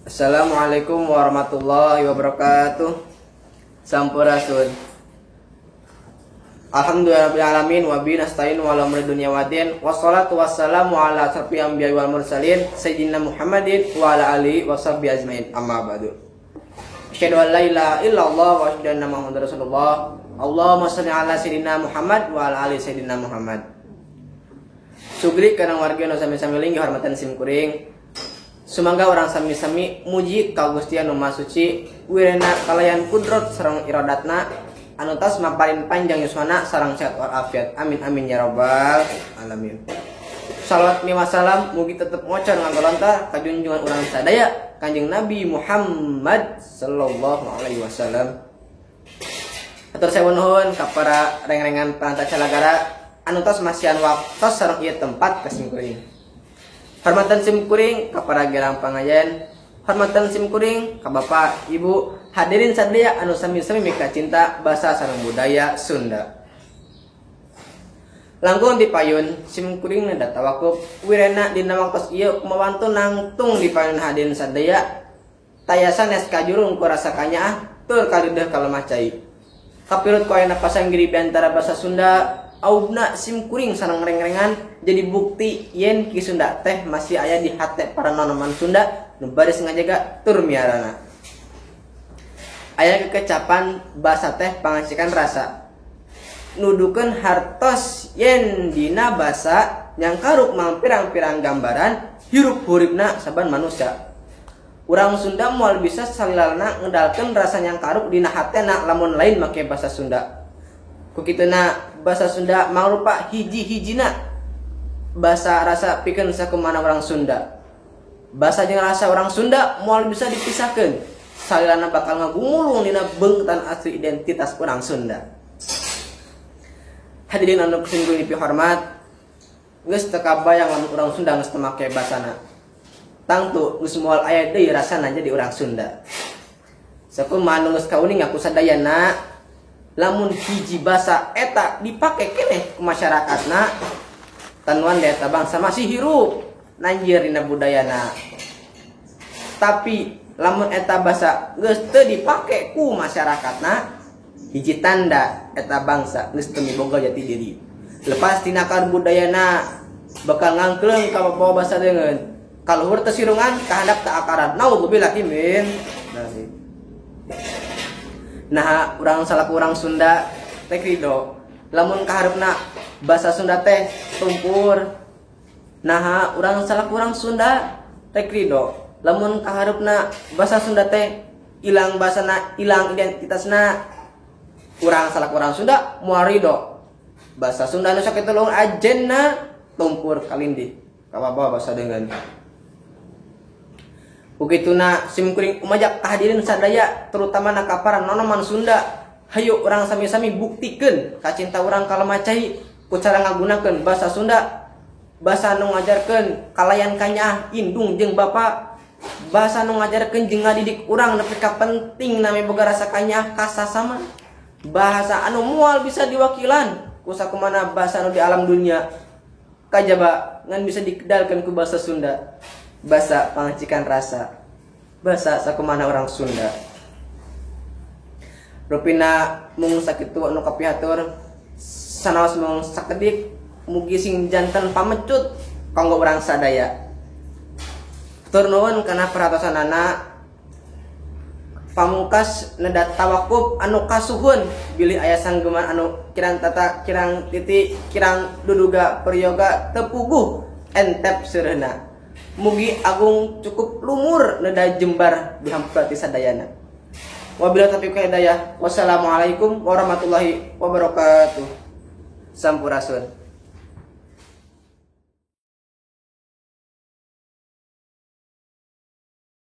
Assalamualaikum warahmatullahi wabarakatuh. Sampurasun. Alhamdulillahirabbil alamin wa bihi nasta'in wa ala umuri dunya waddin. Wassalatu wassalamu ala asrafil anbiya'i wal mursalin sayyidina Muhammadin wa ala alihi washabbihi ajmain. Amma ba'du. Asyhadu an la ilaha illallah wa asyhadu anna Muhammadar Rasulullah. Allahumma shalli ala sayyidina Muhammad wa ala ali sayyidina Muhammad. Sugri kana warga nu sami-sami linggih hormatan sim kuring. Sumangga urang sami-sami muji ka Gusti anu Maha Suci wirena kalayan kudrot sareng iradatna anu tos maparin panjang yuswana sareng sehat walafiat. Amin amin ya rabbal alamin. Salawat miwah salam mugi tetep ngocor ngagolontar ka junjungan urang sadaya Kanjeng Nabi Muhammad sallallahu alaihi wasallam. Atur sewu nuhun ka para reng-rengan perantar calagara anu tos masihan waktos sareng ieu tempat ka sim kuring. Hormatan sim kuring ka para gerang pangajen, hormatan sim kuring ka bapak, ibu, hadirin sadaya anu sami-sami mika cinta basa sareng budaya Sunda. Langkung di payun sim kuring neda tawakup wirena dina waktos ieu kumawantun nangtung di payun hadirin sadaya taya sanes kajurung ku rasa kanyaah tur kadeudeuh ka lemah cai. Kapirut ku ayana pasanggiri biantara basa Sunda aubna sim kuring sareng reng-rengan jadi bukti yen Ki Sunda teh masih aya di hate para nonoman Sunda nu baris ngajaga tur miarana. Aya kekecapan basa teh pangacikan rasa nudukeun hartos yen dina basa nyangkaruk mangpirang-pirang gambaran hirup huripna saban manusia. Urang Sunda moal bisa salilana ngedalkeun rasa nyangkaruk dina hatena lamun lain make basa Sunda. Kukituna basa Sunda mangrupa hiji-hijina basa rasa pikeun sakumana urang Sunda. Basa jeung rasa urang Sunda moal bisa dipisahkeun. Salilana bakal ngagumulung dina beungtan asli identitas urang Sunda. Hadirin anu kuring dipihormat, geus teu kabayang lamun urang Sunda geus teu make basana. Tangtu geus moal aya deui rasana jadi urang Sunda. Sakumaha nu geus kauning ku sadayana, lamun hiji basa eta dipake keneh ku masyarakatna, tanuan eta bangsa masih hirup nanjir dina budayana. Tapi lamun eta basa geus teu dipake ku masyarakatna, hiji tanda eta bangsa geus teu miboga jati diri. Lepas tina akar budayana bakal ngangkleung ka bawa basa deungeun. Kaluhur teu sirungan kahandap ta akaran. Naudzubillah min dzalik. Nah, urang salaku urang Sunda teh rido lamun kahareupna basa Sunda teh tumpur. Nah, urang salaku urang Sunda teh rido lamun kahareupna basa Sunda teh ilang basana, ilang identitasna. Urang salaku urang Sunda moal rido basa Sunda nu sakitu luhur ajenna tumpur kalindih kabawa basa deungeun. Ukituna sim kuring umajak kahadirin sadaya terutama na ka para nonoman Sunda. Hayu urang sami-sami buktikeun kacinta urang ka lemah cai ku cara ngagunakeun basa Sunda. Basa nu ngajarkeun kalayan kanyaah indung jeung bapa. Basa nu ngajarkeun jeung ngadidik urang nepi ka penting nami boga rasa kanyaah kasasama. Bahasa anu moal bisa diwakilan ku sakumana bahasa anu di alam dunia. Kajaba ngan bisa dikedalkeun ku basa Sunda. Basa pangacikan rasa, basa sakumana orang Sunda. Rupina mung sakitu anu kapihatur, sanaos mung sakedik mugi sing janten pamecut kanggo urang sadaya. Hatur nuhun kana perhatosanana. Pamungkas neda tawakup anu kasuhun bilih aya sanggeman anu kirang tata kirang titi kirang duduga peryoga tepuguh entep seureuna. Mugi agung cukup lumur neda jembar dihampura ti sadayana. Wabillahi taufiq wal hidayah. Wassalamualaikum warahmatullahi wabarakatuh. Sampurasun.